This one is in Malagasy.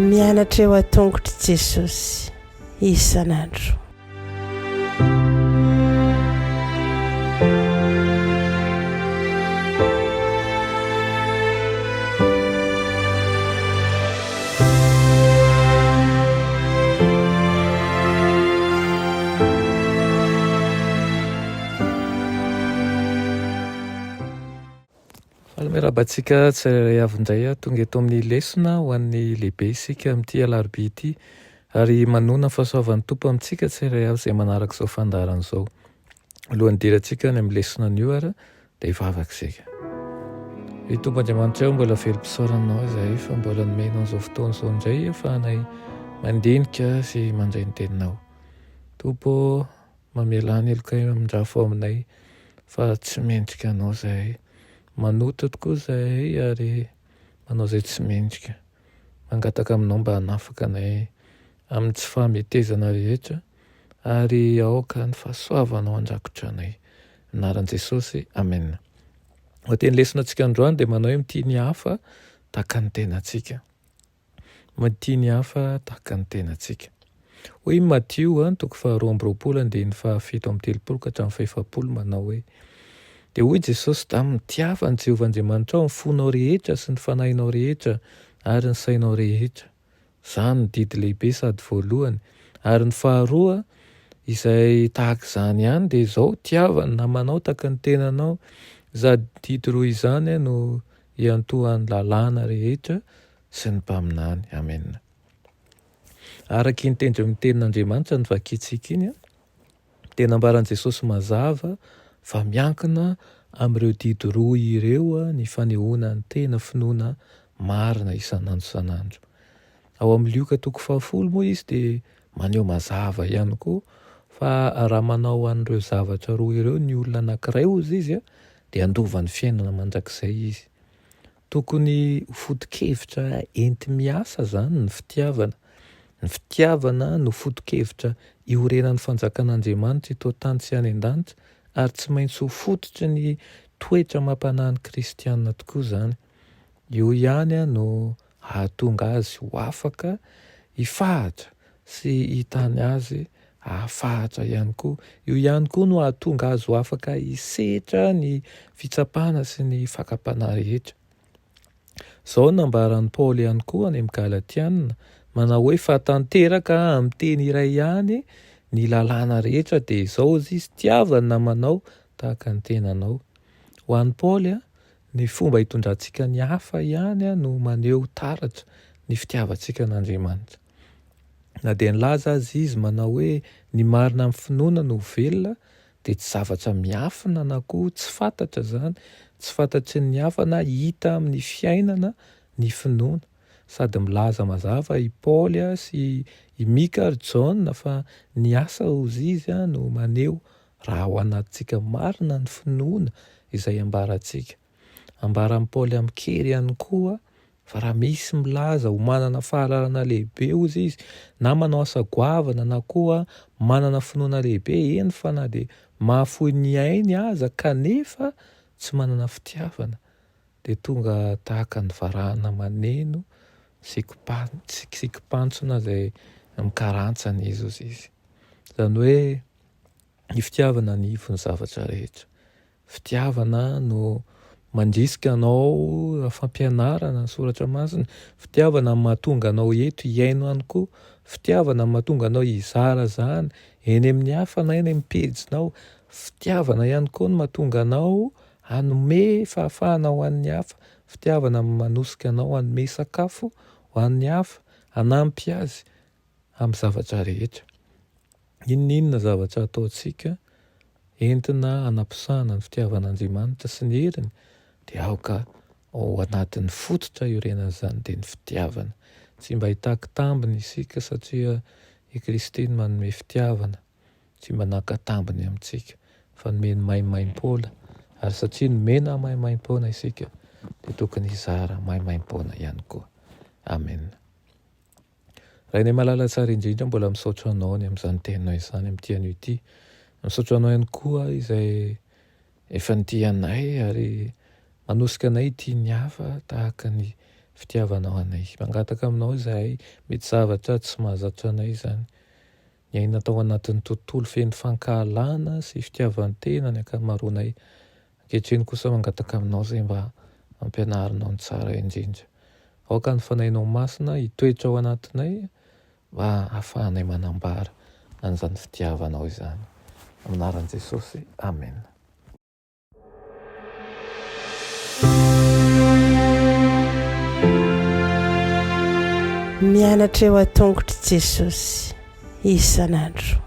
Mianatra eo an-tongotr'i Jesosy isan'andro. Faly miarahaba antsika tsirairay avy indray aho tonga eto amin'ny lesona ho an'ny lehibe isika amin'ity alarobia ity ary manona ny fahasoavan'ny Tompo amintsika tsirairay avy izay manaraka izao fandaharana izao. Alohan'ny hidirantsika any amin'ny lesona anio ary dia hivavaka isika. Ry Tompo Andriamanitra ô, mbola velom-pisaorana Anao izahay fa mbola nomenao izao fotoana izao indray ahafahanay mandinika sy mandray ny Teninao. Tompo ô, mamelà ny helokay amindrafo aminay fa tsy mendrika Anao izahay. Manota tokoa izahay ary manao izay tsy mendrika. Mangataka Aminao mba hanafaka anay amin'ny tsy fahametezana rehetra ary aoka ny fahasoavanao handrakotra anay. Anaran'i Jesosy, Amena. Ho teny lesona antsika androany dia manao hoe mitia ny hafa tahaka ny tenantsika. Mitia ny hafa tahaka ny tenantsika. Hoy i Matio, toko faharoa amby roapolo andininy fahafito amby telopolo ka hatramin'ny fahefapolo manao hoe, Dia hoy Jesosy taminy, Tiava an'i Jehovah Andriamanitrao amin'ny fonao rehetra sy ny fanahinao rehetra ary ny sainao rehetra. Izany no didy lehibe sady voalohany. Ary ny faharoa, izay tahaka izany ihany, dia izao, Tiava ny namanao tahaka ny tenanao. Izany didy roa izany no iantohan'ny lalàna rehetra sy ny mpaminany. Amena. Araka iny tendron'ny tenin'Andriamanitra novakintsika iny, dia nambaran'i Jesosy mazava fa miankina amin'ireo didy roa ireo ny fanehoana ny tena finoana marina isan'andro isan'andro. Ao amin'ny Lioka toko fahafolo moa izy dia maneho mazava ihany koa fa raha manao an'ireo zavatra roa ireo ny olona anankiray hozy izy dia handova ny fiainana mandrakizay izy. Tokony ho foto-kevitra enti-miasa izany ny fitiavana. Ny fitiavana no foto-kevitra iorenan'ny fanjakan'Andriamanitra eto an-tany sy any an-danitra ary tsy maintsy ho fototry ny toetra amam-panahin'ny kristiana tokoa izany. Io ihany no hahatonga azy ho afaka hifahatra sy hitany azy hahafahatra ihany koa. Io ihany koa no hahatonga azy ho afaka hisetra ny fitsapana sy ny fakam-panahy rehetra. Izao no nambaran'i Paoly ihany koa any amin'ny Galatiana, manao hoe fa tanteraka amin'ny teny iray ihany ny lalàna rehetra dia izao hozy izy, tiava ny namanao tahaka ny tenanao. Ho an'i Paoly, ny fomba hitondrantsika ny hafa ihany no maneho taratra ny fitiavantsika an'Andriamanitra. Na dia nilaza aza izy manao hoe ny marina amin'ny finoana no ho velona dia tsy zavatra miafina na koa tsy fantatra izany, tsy fantatry ny hafa na hita amin'ny fiainana ny finoana. Sady milaza mazava i Paoly sy i Mika ary Jaona fa ny asa hozy izy no maneho raha ao anatintsika marina ny finoana izay ambarantsika. Ambaran'i Paoly amin-kery ihany koa fa raha misy milaza ho manana fahalalana lehibe hozy izy, na manao asa goavana na koa manana finoana lehibe, eny fa na dia mahafoy ny ainy aza kanefa tsy manana fitiavana, dia tonga tahaka ny varahana maneno sy kipantsona izay mikarantsana izy hozy izy. Izany hoe ny fitiavana ny ivon'ny zavatra rehetra. Fitiavana no mandrisika anao fampianarana ny soratra masina, fitiavana no mahatonga anao eto hihaino ihany koa, fitiavana no mahatonga anao hizara izany eny amin'ny hafa na eny amin'ny pejinao, fitiavana ihany koa no mahatonga anao hanome fahafahana ho an'ny hafa, fitiavana no manosika anao hanome sakafo ho an'ny hafa, hanampy azy amin'ny zavatra rehetra. N'inon'inona zavatra ataontsika entina hanaposahana ny fitiavan'Andriamanitra sy ny heriny dia aoka ao anatin'ny fototra iorenan'izany dia ny fitiavana. Tsy mba hitaky tambiny isika satria i Kristy no manome fitiavana, tsy mba naka tambiny amintsika fa nomeny maimaimpoana ary satria nomena maimaimpoana isika dia tokony hizara maimaimpoana ihany koa. Amena. Rainay malala tsara indrindra, mbola misaotra Anao ny amin'izany teninao izany amin'ity anio ity. Misaotra Anao ihany koa izay efa nitia anay ary manosika anay hitia ny hafa tahaka ny fitiavanao anay. Mangataka aminao izahay, mety zavatra tsy mahazatra anay izany. Niaina tao anatin'ny tontolo feno fankahalana sy fitiavan-tena ny ankamaroanay. Ankehitriny kosa mangataka aminao izay mba ampianarinao ny tsara indrindra. Aoka ny Fanahinao Masina hitoetra ao anatinay mba hahafahanay manambara an'izany fitiavanao izany. Amin'ny anaran'i Jesosy, amena. Mianatra eo an-tongotr'i Jesosy isan'andro.